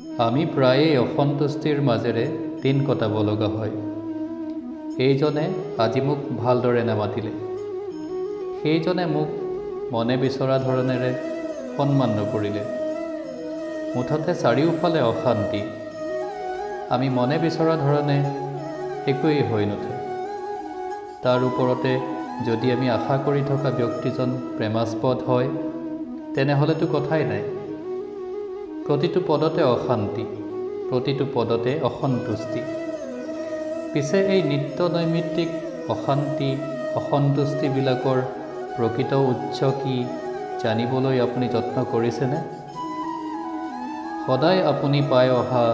আমি প্ৰায়েই অসন্তুষ্টিৰ মাজেৰে দিন কটাব লগা হয়। এইজনে আজি মোক ভালদৰে নামাতিলে, সেইজনে মোক মনে বিচৰা ধৰণেৰে সন্মান নকৰিলে, মুঠতে চাৰিওফালে অশান্তি। আমি মনে বিচৰা ধৰণে একোৱেই হৈ নুঠে। তাৰ ওপৰতে যদি আমি আশা কৰি থকা ব্যক্তিজন প্ৰেমাস্পদ হয়, তেনেহ'লেতো কথাই নাই। প্ৰতিটো পদতে অশান্তি, প্ৰতিটো পদতে অসন্তুষ্টি। পিছে এই নিত্য নৈমিত্তিক অশান্তি অসন্তুষ্টিবিলাকৰ প্ৰকৃত উৎস কি জানিবলৈ আপুনি যত্ন কৰিছেনে? সদায় আপুনি পাই অহা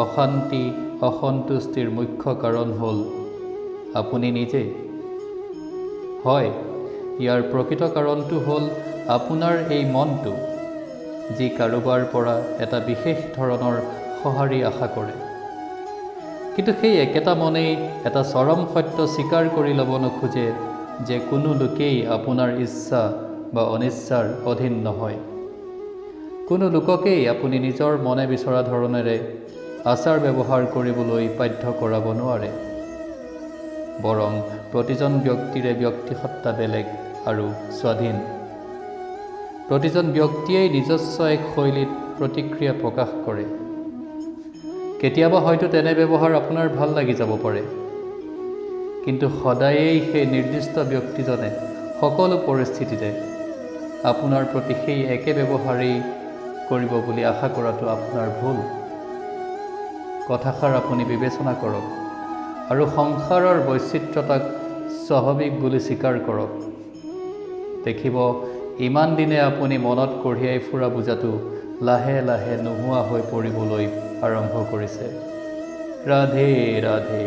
অশান্তি অসন্তুষ্টিৰ মুখ্য কাৰণ হ'ল আপুনি নিজেই। হয়, ইয়াৰ প্ৰকৃত কাৰণটো হ'ল আপোনাৰ এই মনটো, যি কাৰোবাৰ পৰা এটা বিশেষ ধৰণৰ সঁহাৰি আশা কৰে। কিন্তু সেই একেটা মনেই এটা চৰম সত্য স্বীকাৰ কৰি ল'ব নোখোজে যে কোনো লোকেই আপোনাৰ ইচ্ছা বা অনিচ্ছাৰ অধীন নহয়। কোনো লোককেই আপুনি নিজৰ মনে বিচৰা ধৰণেৰে আচাৰ ব্যৱহাৰ কৰিবলৈ বাধ্য কৰাব নোৱাৰে। বৰং প্ৰতিজন ব্যক্তিৰে ব্যক্তিসত্তা বেলেগ আৰু স্বাধীন। প্ৰতিজন ব্যক্তিয়েই নিজস্ব এক শৈলীত প্ৰতিক্ৰিয়া প্ৰকাশ কৰে। কেতিয়াবা হয়তো তেনে ব্যৱহাৰ আপোনাৰ ভাল লাগি যাব পাৰে, কিন্তু সদায়েই সেই নিৰ্দিষ্ট ব্যক্তিজনে সকলো পৰিস্থিতিতে আপোনাৰ প্ৰতি সেই একে ব্যৱহাৰেই কৰিব বুলি আশা কৰাটো আপোনাৰ ভুল। কথাষাৰ আপুনি বিবেচনা কৰক আৰু সংসাৰৰ বৈচিত্ৰতাক স্বাভাৱিক বুলি স্বীকাৰ কৰক। দেখিব, ইমান দিনে আপুনি মনত কঢ়িয়াই ফুৰা বোজাটো লাহে লাহে নোহোৱা হৈ পৰিবলৈ আৰম্ভ কৰিছে। ৰাধে ৰাধে।